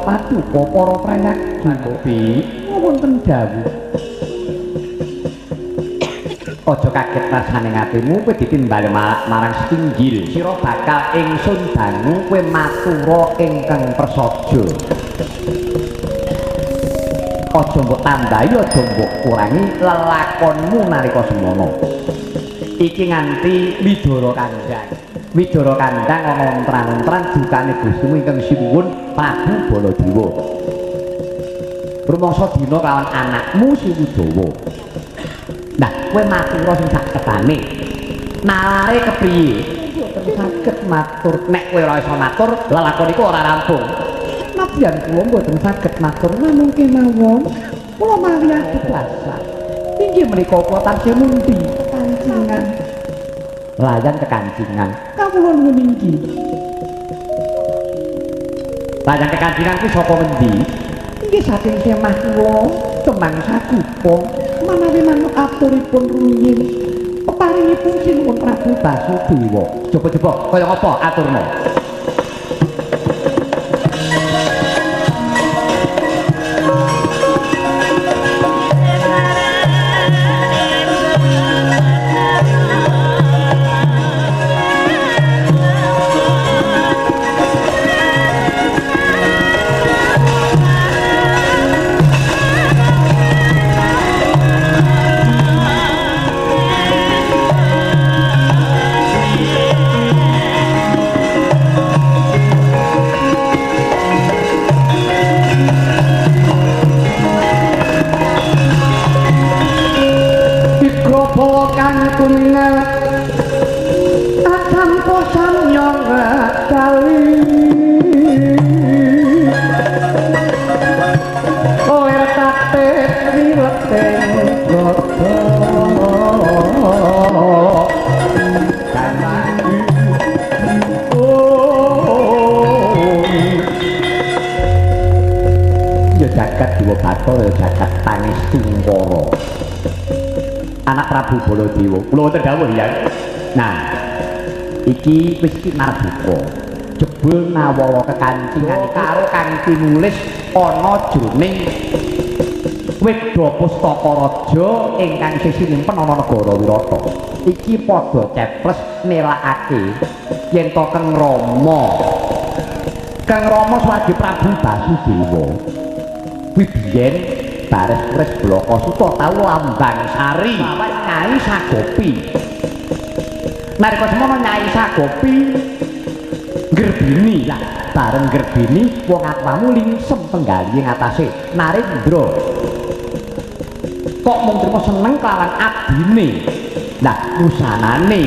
Paduka para prayagi wonten dawuh. Aja kaget rasane atimu kowe ditimbal marang setinggil. Sira bakal ingsun dangu kowe matura ingkang prasaja. Aja mbok tambahi, aja mbok kurangi lelakonmu nalika semono. Iki nganti Widara Kandhang. Widara Kandhang ana ontran-ontran dukane Gustimu ingkang sinuwun Prabu Baladewa. Rumangsa dina kelawan anakmu si Udawa. Nah, kowe matura sing sak ketane. Nalare kepriye? Mboten saged matur. Nek kowe ora iso matur, lelakon iku ora rampung. Nadyan kula mboten saged matur namung kemawon. Kula mawi adhedhasar. Inggih menika kula tansih mundi kekancingan. Layan kekancingan. Kawula nuwun inggih. Layan kekancingan kuwi saka ngendi? Inggih saking semah kula, Demang Sagupa, manawi manut aturipun rumiyin. Peparingipun Sinuwun Prabu Basudewa. Coba-coba kaya ngapa aturna? Anak Prabu Baladewa. Kula wonten dawuh ya. Nah, iki wis kinarbuka. Jebul nawala kekancingan karo kang tinulis ana jroning Wedha Pustaka Raja ingkang sisi nimpen ana negara Wirata. Iki padha ceples nelakake yen to Kang Rama. Kang Rama swargi Prabu Basudewa. Kuwi biyen bares kres Blaka Suta tau lambang sari Nyai Sagopi. Nalika semono Nyai Sagopi nggerbini, lah bareng nggerbini wong atmamu lingsem penggali ing atase Narendra. Kok mung trima seneng kelawan abdine. Lah wusanane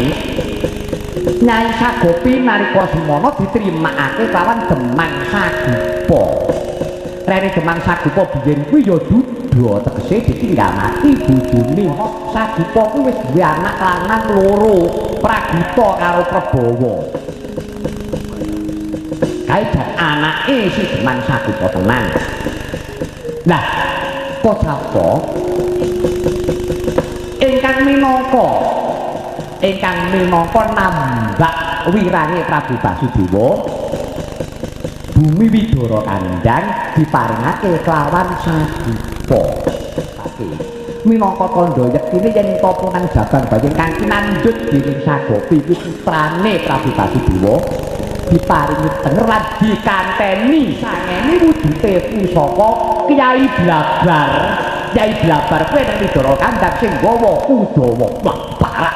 Nyai Sagopi nalika semono ditrimakake kelawan Demang Sagupa. Rene Demang Sagupa biyen kuwi ya duda, tegese ditinggal mati bojone. Sagupa kuwi wis duwe anak lanang loro, Praguta karo Prabawa. Kae jan anake si Demang Sagupa tenan. Lah, kok sapa ingkang minangka nambak wirange Prabu Basudewa Bumi Widara Kandang diparingake kelawan sadupa. Minangka tandha yektine yen tapa nang jabang bayi kang kinandhut dening Sagopi kuwi putrane Prabu Basudewa diparingi tenger lan dikanteni sangene wujude pusaka Kyai Blabar. Kyai Blabar kuwi nang Widara Kandang sing gawa Kudawa. Wah, parah.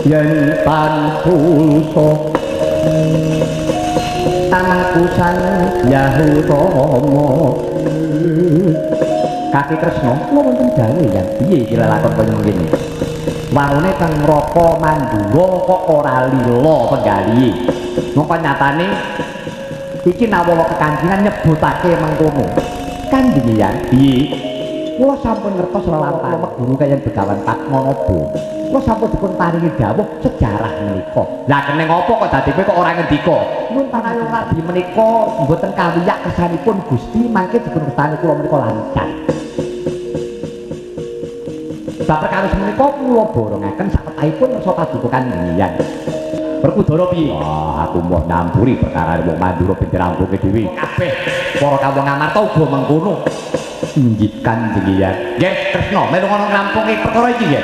Yen pantusa tangkusan Yahutama Kaki Kresna kula wonten dawuh ya piye iki lelakon kaya ngene warune kang Raka Mandura kok ora lila penggalihe mongko nyatane iki Nawala kekancingan nyebutake mengkono Kanjeng Hyang piye kula sampun ngertos lelampahan guru kaya Begawan Padmanaba. Kula sampun dipun paringi dawuh sejarah menika. Lah keneng apa kok dadi kowe kok ora ngendika? Nyuwun pangayu rabi menika mboten kawiyak kersanipun Gusti mangke dipun wastani kula menika lancar. Bab perkawis menika kula borongaken sapetahipun kersa paduka Kanjeng Hyang. Werkudara piye? Wah, aku moh nyampuri perkara wong Mandura ben dirampungke dhewe. Kabeh para kawula Ngamarta uga mengkono. Inggih Kanjeng Hyang. Nggih, Kresna melu ngono ngrampunge perkara iki nggih.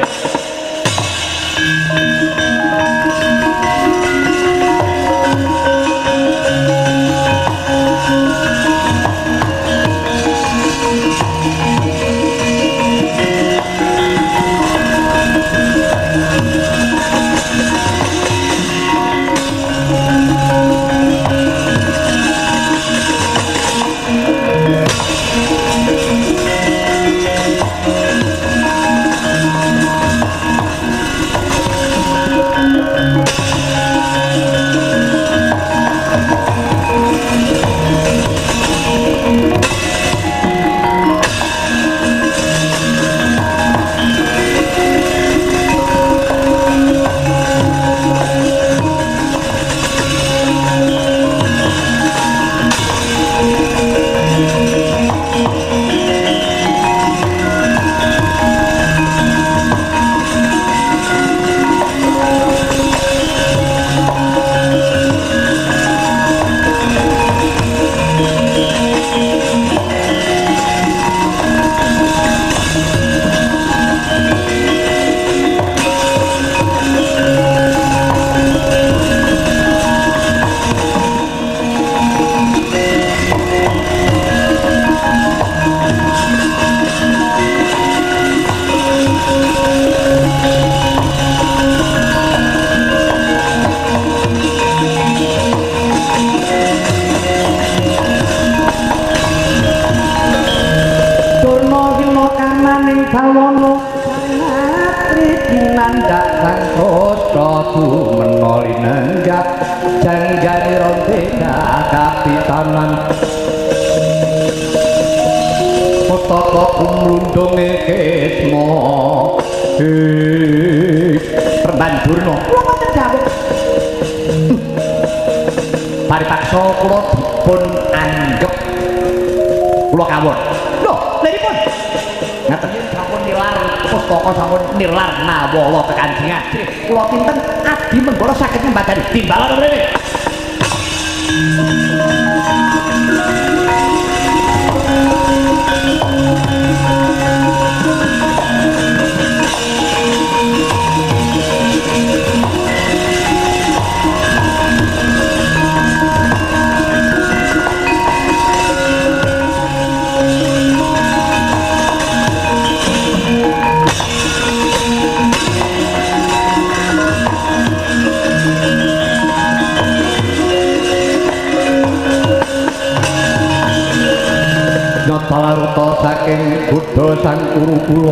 Saking Buddha Sang Guru kula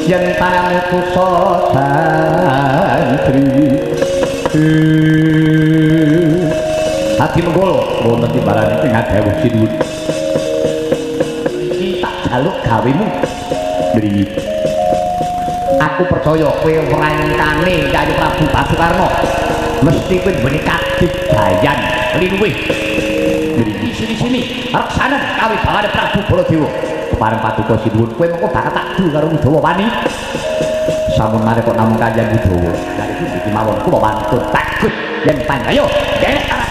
yen pamutusa santri Adi Menggala wonten timbalan ing ngadhawuh sinuwun iki tak njaluk gawemu. Mriki. Aku percaya kowe wrangkane Yayi Prabu Basukarna. Mesti kowe duweni kadigdayan linuwih. Mriki sini-sini reksanen kawibawane Prabu Baladewa. Kepareng paduka sinuwun kowe mengko bakal takdu karo Udawa wani. Sampun mari kok namung kaliyan Udawa. Lha iki iki mawon kula wantun takut yen panjaya nderek karo.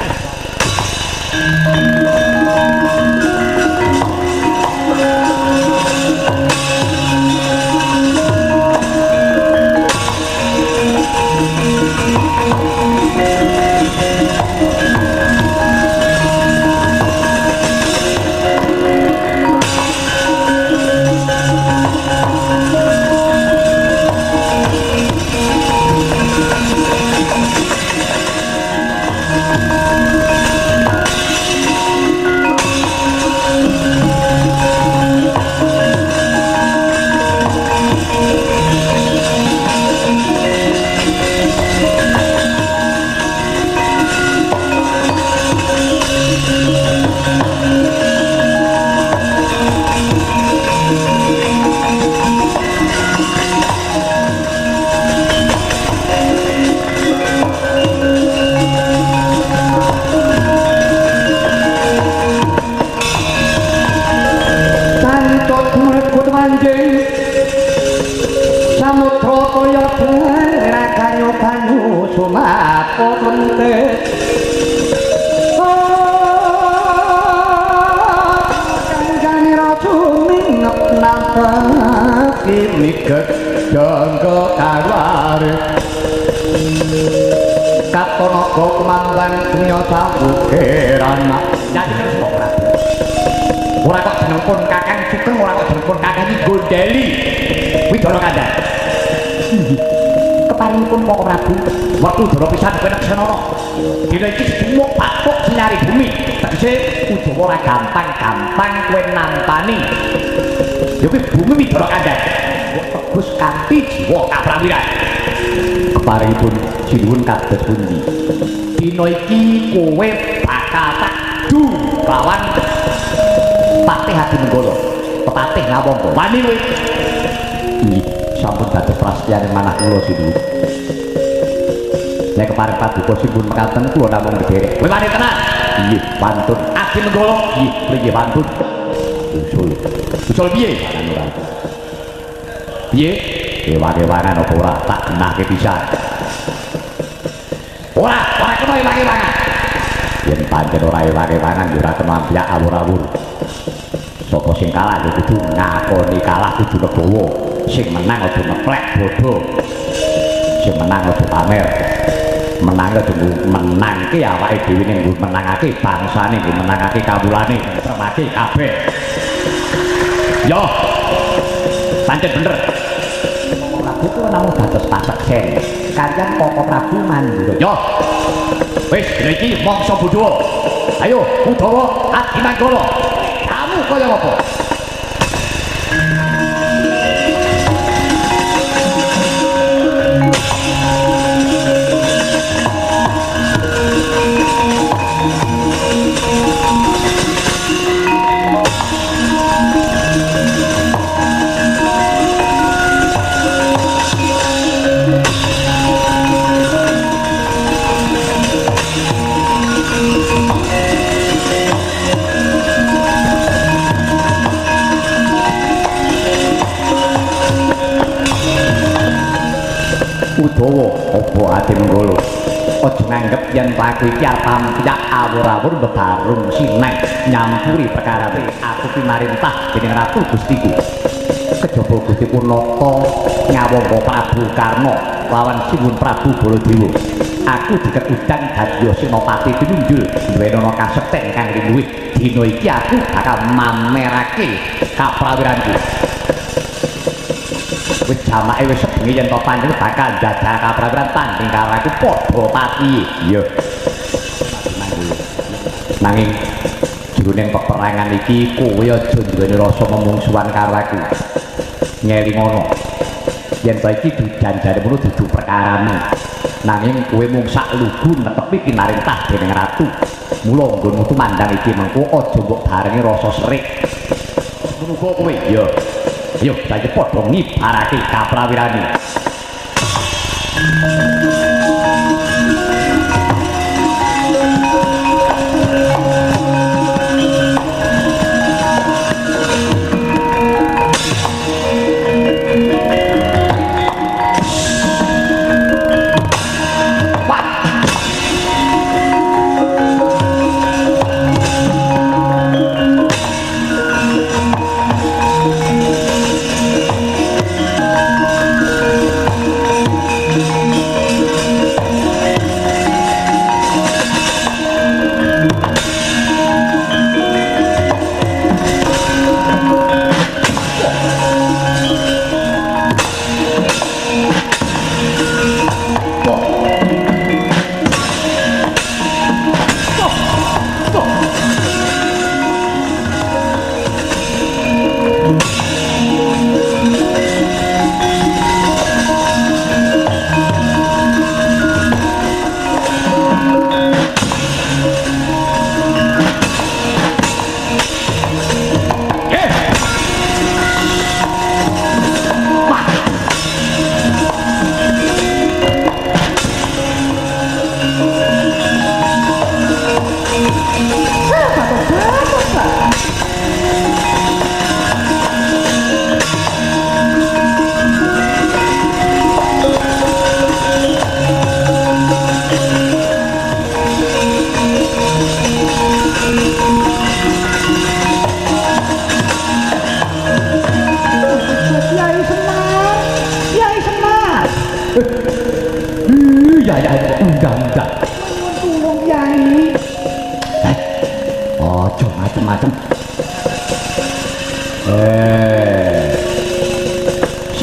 Ora kok jenengpun Kakang Sugeng, ora kok jenengpun Kakang iki gondeli Widara Kandhan. Keparingipun Koko Prabu, wektu dara pisan kowe neksenana. Dina iki sedumuk bathuk sinyari bumi. Tegese Udawa ora gampang-gampang kowe nampani. Ya kuwi bumi Widara Kandhan. Tegus kanthi jiwa kaprawiran. Keparingipun sinuwun kados pundi? Dina iki kowe bakal takdu lawan Patih Adi Menggala, Patih Ngawangga. Wani kowe. Nggih, sampun dados prasetyaning manah kula sinuwun. Nek kepareng paduka sinuwun mekaten kula namung nderek. Kowe wani tenan? Nggih, wantun. Adi Menggala, nggih, priye wantun? Usul. Usul piye? Ora. Piye? Ewang-ewangan apa ora? Tak genahke pisan. Ora, ora kena ewang-ewangan. Yen pancen ora ewang-ewangan ya ora kena amplyak awur-awur. Sapa sing kalah ya kudu ngakoni kalah, kudu legowo. Sing menang aja ngeplek bodho. Sing menang aja pamer. Menang aja menangke awake dhewe ning nggo menangake bangsane, nggo menangake kawulane, ngremake kabeh. Yo. Pancen bener. Koko Prabu kuwi namung dados paseksen. Kaliyan Koko Prabu Mandura. Yo. Wis dina iki mangsa bodho. Ayo Udawa Adi Manggala. Kamu kaya apa? Udawa apa Adi Menggala? Aja nganggep yen aku iki arep ampyak awur-awur bebarung sineng nyampuri perkara aku pimarintah dening Ratu Gustiku. Kejaba Gustiku nata Ngawangga Prabu Karna lawan Sinuwun Prabu Baladewa. Aku dikekudang dadi senopati pinunjul duwenono kasekten kang linuwih. Dina iki aku bakal mamerake kaprawiranku. Wis jamake wis sebengi yen to panjenengan bakal njajal kaprawiran tanding karo aku padha pati. Iya. Nanging jroning peperangan iki kowe aja duweni rasa memungsuhan karo aku. Ngelingono. Yen to iki dijanjane ngono dudu perkaramu. Nanging kowe mung sak lugu netepi pinarintah dening ratu. Mula nggonmu tumandang iki mengko aja mbok barengi rasa serik. Dusun uga kowe. Iya. Ayo saiki padha ngibarake kaprawirane.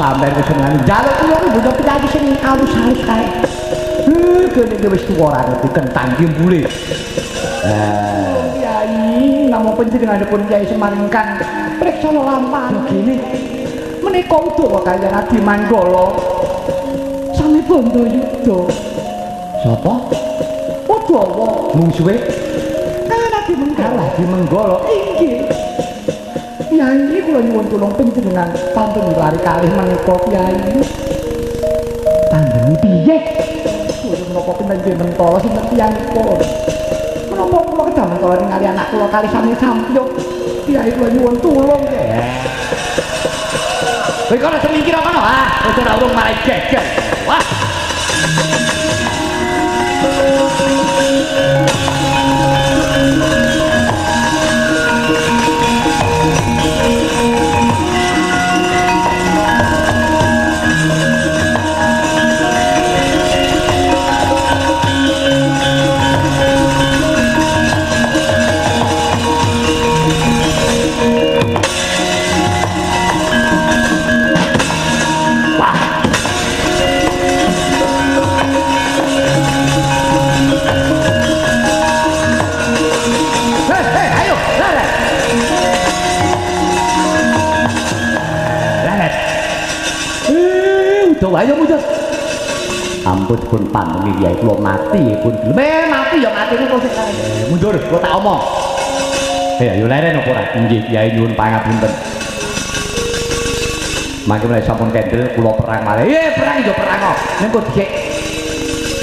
Sampeyan wis senengane njaluk kula kuwi bocah piyayi sing alus-alus kae. Kene iki wis tuwa ora ngerti kentang ki mbule. Kyai, namung panjenenganipun Kyai Semar ingkang priksa lelampahan gini. Menika Udawa kaliyan Adi Manggala sami Bandayuda. Sapa? Udawa mungsuhe kaliyan Adi Menggala. Adi Menggala inggih. Kyai kula nyuwun tulung panjenengan pantun lari kalih menika Kyai. Pandemi piye? Kula menapa pinten mentala sinten tiyangipun. Menapa kula kedah mentala ningali anak kula kalih sami sampyuk. Kyai kula nyuwun tulung. Kowe kono semingkir kono ah, aja ora urung marai geger. Wah. Ayo mundur. Ampun pun pandemi kiai kula mati pun. Mati ya mati kok sik. Mundur, kula tak omong. Ayo leren apa ora? Nggih kiai nyuwun pangapunten. Mangke mulai sampun kendel kula perang malih. Perang ya perang kok. Ning kok dhisik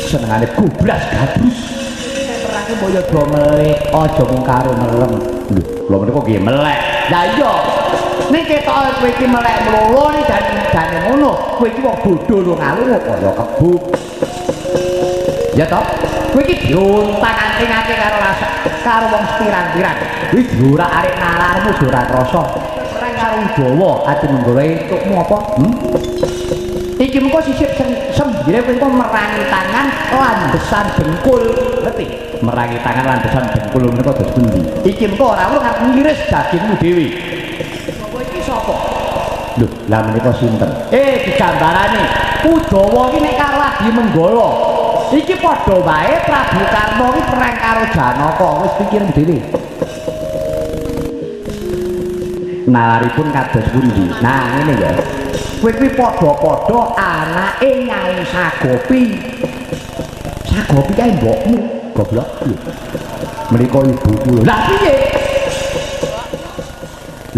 senengane goblas gabrus. Perange mbok ya do melek, aja mung karo melem. Lho, kula menika nggih melek. Lah iya. Ning ketok kowe iki melek mlolo ning jane ngono. Kowe iki wong bodho lho ngalung kaya kebo. Ya toh? Kowe iki diontang-anting-ake karo rasa karo wong sepirang-pirang. Kuwi ora arek nalarmu ora krasa. Perang karo Udawa ati menggole entukmu apa? Iki mengko sisip sembire kowe engko merangi tangan landesan dengkul. Ngerti? Merangi tangan landesan dengkul menika dos pundi? Iki mengko ora urung arep ngiris dagingmu dhewe. Sapa? Lho, lah menika sinten? Digambarane Udawa iki nek karo Adi Menggala. Iki padha wae Prabu Karna iki perang karo Janaka, wis pikirin dhewe. Nalaripun kados pundi? Nah, ngene ya. Kowe kuwi padha-padha anake Nyai Sagopi. Sagopi kae mbokmu, goblok. Menika ibuku lho. Lah piye?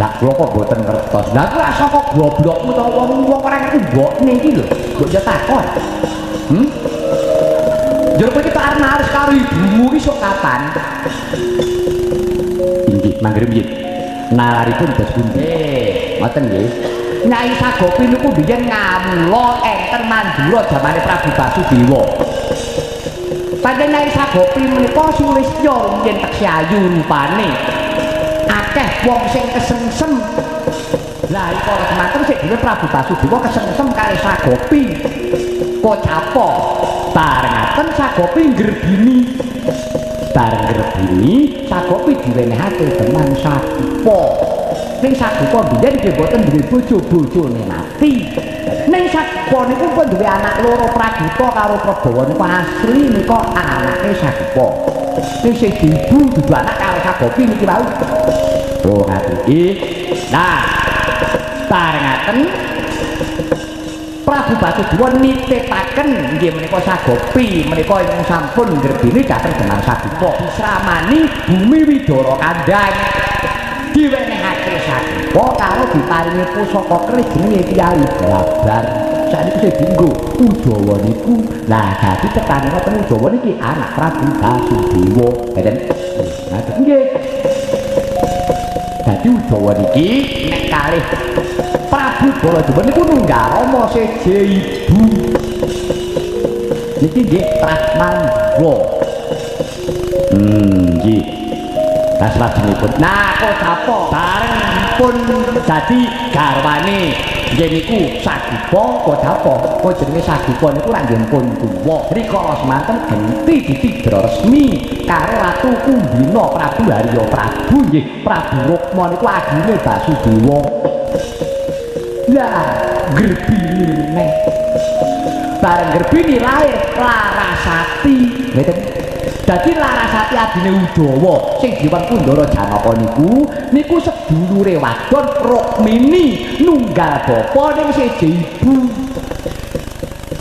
Lah kula kok mboten ngertos. Lah kuwi saka goblokmu to wong-wong ora ngerti mbokne iki lho. Mbok yo takon. Njur kowe iki tok arep naris karo ibumu iki sok kapan? Inggih, mangger piye? Nalaripun dos pundi? Ngoten nggih. Nyai Sagopi niku biyen ngamula enten Mandura jamane Prabu Basudewa. Pancen Nyai Sagopi menika sulistya rumiyin teksi ayu rupane. Akeh wong sing kesengsem. Lah iki para semanten sik dhewe Prabu Basudewa kesengsem kalih Sagopi. Kocapa bareng ngaten Sagopi ngrebini. Bareng ngrebini Sagopi diwenehake Demang Sagupa. Ning Sagupa biyen nggih mboten duwe bojo, bojone mati. Ning Sagupa niku pun duwe anak loro, Praduta karo Prabawa niku asli nika anake Sagupa. Ning sing ibu dudu anak karo Sagopi niki wau. Oh, ngaten iki. Nah, bareng ngaten Prabu Basudewa nitipaken nggih menika Sagopi menika ingkang sampun ngrebini dhateng Demang Sagupa. Disramani bumi Widara Kandang. Diwenehake Sagupa karo diparingi pusaka keris jenenge Kyai Blabar. Sakniki sing dienggo Udawa niku. Lah dadi tekane wonten Udawa niki anak Prabu Basudewa. Ngaten. Ngaten nggih. Dadi Udawa niki nek kalih Prabu Baladewa niku nunggal rama seje ibu. Niki nggih Trah Mandura. Nggih. Lah salajengipun. Nah, kocapa bareng pun dadi garwane nggih niku Sagupa kocapa. Kok jenenge Sagupa niku ra nggih pun tuwa. Rikala semanten genti ditidra resmi karo Ratu Kumbina Prabu Harya Prabu nggih Prabu Rukma niku adine Basudewa. Lah grebini neh. Bareng grebini lahir Larasati. Ngeten. Dadi Larasati adine Udawa sing diwan Kundara Janaka niku niku sedulure wadon Rukmini nunggal bapa ning seje ibu.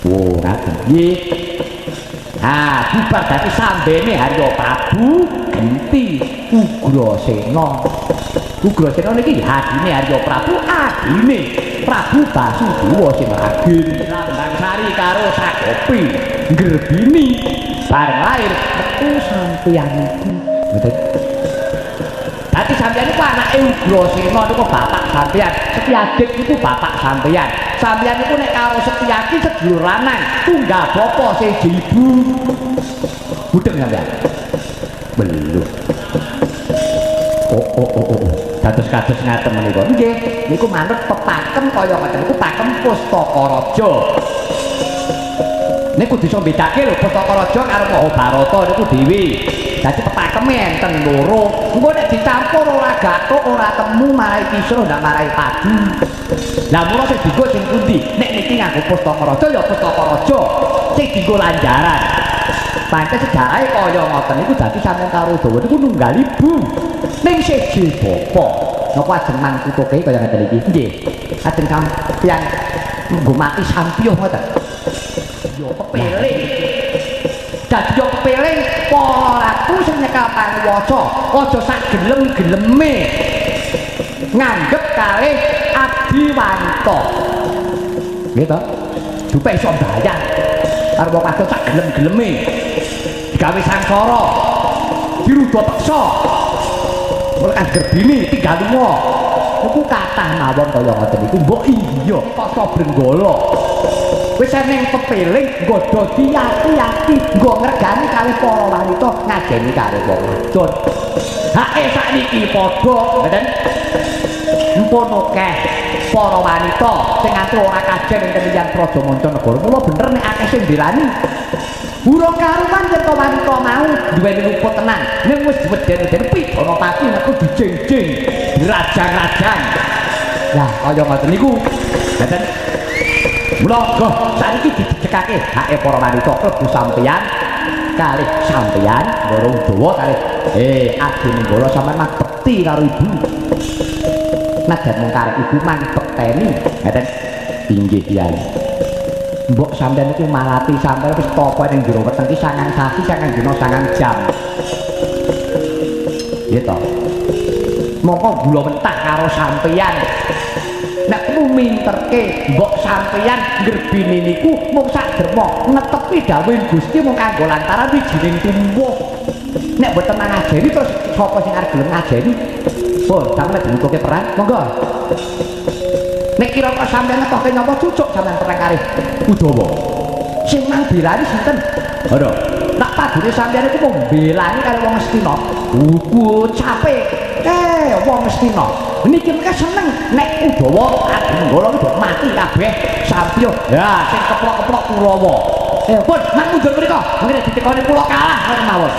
Oh, ngaten. Nggih. Ah, bubar dadi sambene Harya Prabu genti Ugrasena. Ugrasena niki adine Harya Prabu, adine Prabu Basudewa sing ragil. Lambang Sari karo Sagopi ngrebini bareng lahir metu sampeyan niku. Ngoten. Dadi sampeyan niku anake Ugrasena niku bapak sampeyan, Setyadit niku bapak sampeyan. Sampeyan niku nek karo Setyaki sedulur lanang, tunggal bapa seje ibu. Budeng sampeyan? Belum. Oh. Dados-kados ngaten menika. Nggih, niku manut pepakem kaya ngoten niku pakem Pustaka Raja. Niku bisa mbedake lho Pustaka Raja karo Mahabharata niku dhewe. Dadi pepakeme enten loro. Engko nek dicampur ora gathuk, ora temu marai kisruh ndak marai padu. Lah mula sing dienggo sing pundi? Nek niki nganggo Pustaka Raja ya Pustaka Raja sing dienggo lanjaran. Pancen sejarahe kaya ngoten niku dadi sampeyan karo Dawa niku nunggal ibu. Ning seje bapa. Napa ajeng mangkutuke kaya ngeten iki? Nggih. Ajeng sampeyan nggo mati sampiyuh ngoten. Ya pepeling. Dadi yo pepeling para ratu sing nyekel panguwasa aja sak gelem-geleme nganggep kalih abdi wanita. Nggih to? Dupe iso mbayar. Karo wong wadon sak gelem-geleme digawe sangsara, diruda peksa. Mulai kan gerbini tinggal lunga. Niku kathah mawon kaya ngoten niku mbok iya kasa Brenggala. Wis eneng pepeling nggodha diati-ati nggo ngregani kalih para wanita ngajeni karo wong wadon. Hake sakniki padha ngoten. Mpun akeh para wanita sing nganti ora kajen ing liyan praja mancanegara. Mula bener nek akeh sing mbelani. Urung karuman yen to wanita mau duweni luput tenan, ning wis diweden-weden pidana pati nek dijingjing, dirajang-rajang. Lah kaya ngoten niku. Ngoten. Mula goh sakniki didedekake hake para wanita klebu sampeyan kalih sampeyan Ndara Udawa kalih Adi Nenggala sampeyan mah bekti karo ibu. Najan mung karek ibu mang bekteni. Ngoten. Inggih Kyai. Mbok sampeyan niku malati sampeyan wis tapa ning jero weteng iki 9 sasi, 9 dina, 9 jam. Nggih to. Mongko gula mentah karo sampeyan. Nek minterke mbok sampeyan nggerbini niku mung sak derma netepi dawuhing Gusti mung kanggo lantaran wijining tuwuh. Nek mboten ngajeni terus sapa sing arep gelem ngajeni? Pun sampeyan dibutuhke perang, monggo. Nek kira-kira sampeyan ngetoke napa cucuk sampeyan perang kalih Udawa. Sing mang belani sinten? Ora. Nak padune sampeyan iku mung belani karo wong Astina. Uku capek. Wong Astina. Niki mengke seneng nek Udawa Adinggala iki mati kabeh sampyo. Ya, sing keplok-keplok Kurawa. Pun mang mundur mriku. Mengke nek ditekoni kula kalah ngoten mawon.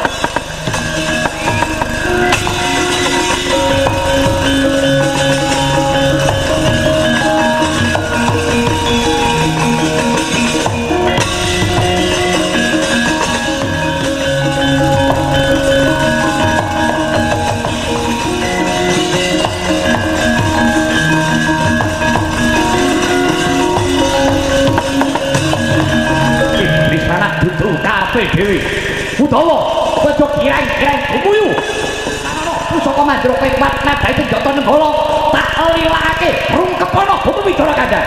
Dewi Udawa aja kirang-kirang gumuyu. Ana pusaka mandra kowe kuat nadai senjata Nenggala tak lilakake rungkepana bumi Widara Kandhang.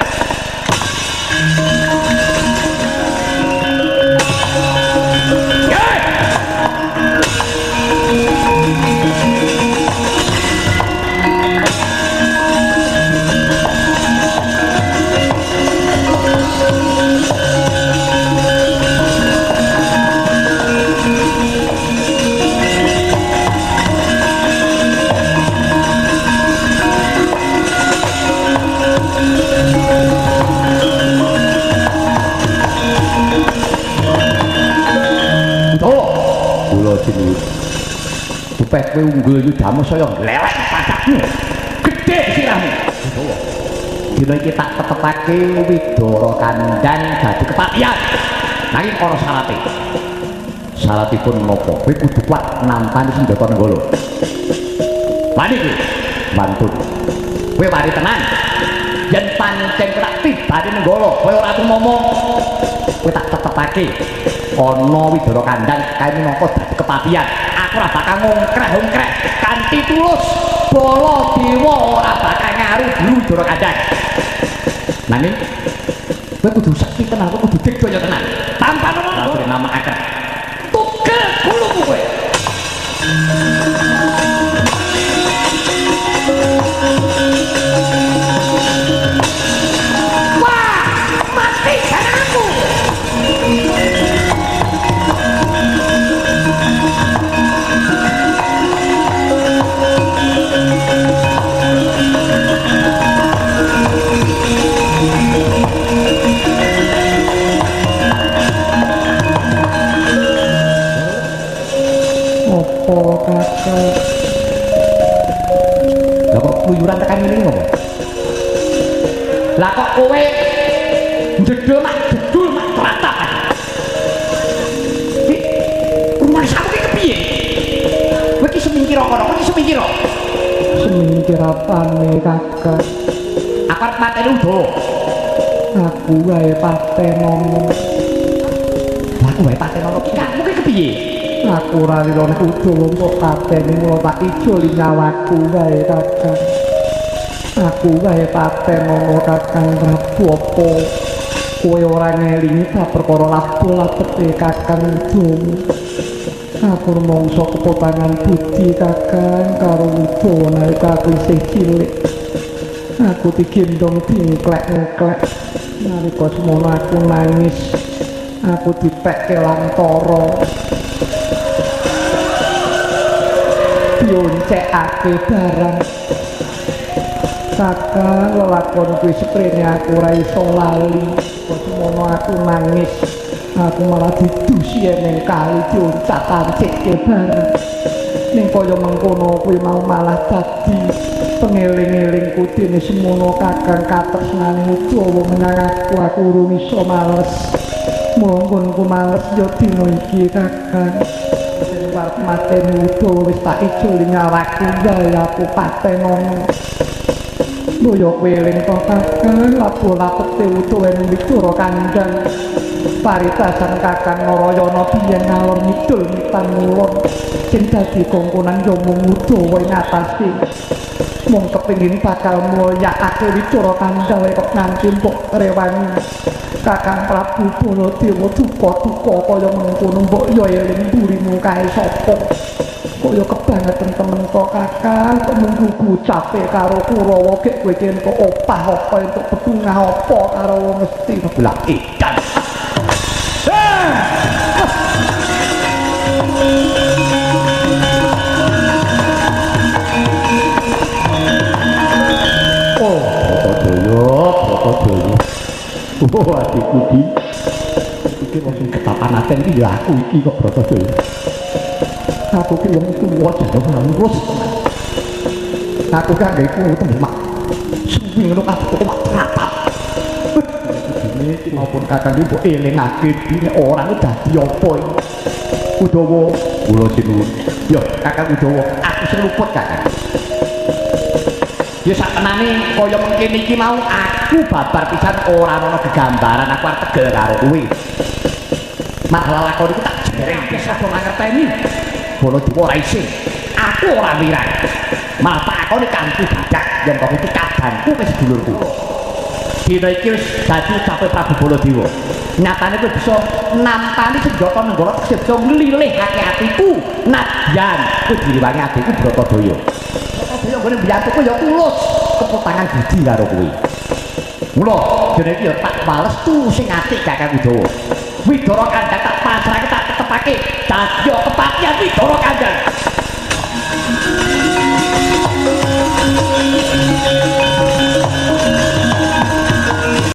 Dupeh kowe unggul yudamu saya gleleng pacakmu. Gedhe sirahmu. Udawa. Dina iki tak tetepake Widara Kandhang dadi kepatihan. Nanging ana syarate. Syaratipun menapa? Kowe kudu kuat nampani senjata Nenggala. Wani kowe. Mantun. Kowe wani tenan. Yen pancen tak tibani Nenggala, kowe ora tumama. Kowe tak tetepake ana Widara Kandhang kae minangka dadi kepatihan. Aku ora bakal ngongkreh-ongkreh kanthi tulus. Baladewa ora bakal ngaru Widara Kandhang. Nanging kowe kudu sekti tenan, kowe kudu digdaya tenan. Tanpa ana nama akrab. Tugel gulumu kowe. Wah, mati aku. Apa kakak? Lah kok kluyuran tekan ngene iki ngopo? Lah kok kowe njedhul mak jedul mak tratap. Iki rumangsamu iki kepiye? Kowe iki semingkir kono, kowe iki semingkir. Semingkir apane kakak? Aku arep mateni Udawa. Aku wae patenono. Lah aku wae patenono ki kamu ki kepiye? Aku ora lirone Udawa kok pateni mula tak ijoli nyawaku wae kakang. Aku wae patenono kakang Prabu apa kowe ora ngelingi ta perkara lapo-lapete kakang Udawa. Aku rumangsa kepotangan budi kakang karo Udawa nalika aku isih cilik. Aku digendong dingklek-ngklek nalika semono aku nangis. Aku dipekke lantara. Dioncekake barang. Kakang lelakon kuwi seprene aku ora iso lali. Kok semono aku nangis. Aku malah didusi ning kali dioncat-ancike barang. Ning kaya mengkono kuwi mau malah dadi pengeling-elingku dene semono kakang katresnane Udawa menyang aku. Aku urung iso males. Monggonku males ya dina iki kakang. Arep mateni Udawa wis tak ijoli nyawaku wae aku patenono. Boyo kowe eling to kakang lapo-lapete Udawa ning Widara Kandhang. Paritasan kakang Narayana biyen ngalor ngidul ngitan ngulon. Sing dadi kongkonan ya mung Udawa ing atase. Mung kepengin bakal mulyakake wicara kandhane kok nganti mbok rewangi. Kakang Prabu Baladewa duka-duka kaya mengkono mbok ya eling mburimu kae sapa. Kaya kebangetan temen kok Kakang, kok mung gugucape karo Kurawa gek kowe iki entuk opah apa entuk bebungah apa karo wong mesti Lah edan. Oh, Bratadaya, Bratadaya. Oh, adikku di. Iki wong sing ketapan aten iki ya aku iki kok Bratadaya. Aku ki wong tuwa jane lurus. Aku kan gawe kuwi tembe mak. Suwi ngono kabeh kok mak rapat. Dene iki maupun Kakang iki mbok elingake dene ora ku dadi apa iki. Udawa kula sinuwun. Yo Kakang Udawa, aku sing luput Kakang. Ya saktenane kaya mengkene iki mau aku babar pisan ora ana gegambaran aku arep tegel karo kowe. Malah lakon iku tak jereng bisa do mangerteni. Baladewa ora isin. Aku ora wirang. Malah tak akoni kanthi badak yen kok iki kadangku wis sedulurku. Dina iki wis dadi ucape Prabu Baladewa. Nyatane kowe bisa nampani senjata Nenggala tegese bisa nglilihake atiku. Nadyan kowe direwangi adikku Bratadaya. Bratadaya nggone mbiyantuku ya tulus kepotangan budi karo kowe. Mula dene iki ya tak wales tu sing atik Kakang Udawa. Widara Kandhang tak pasrahke tak tetepake dadi kepatihan Widara Kandhang.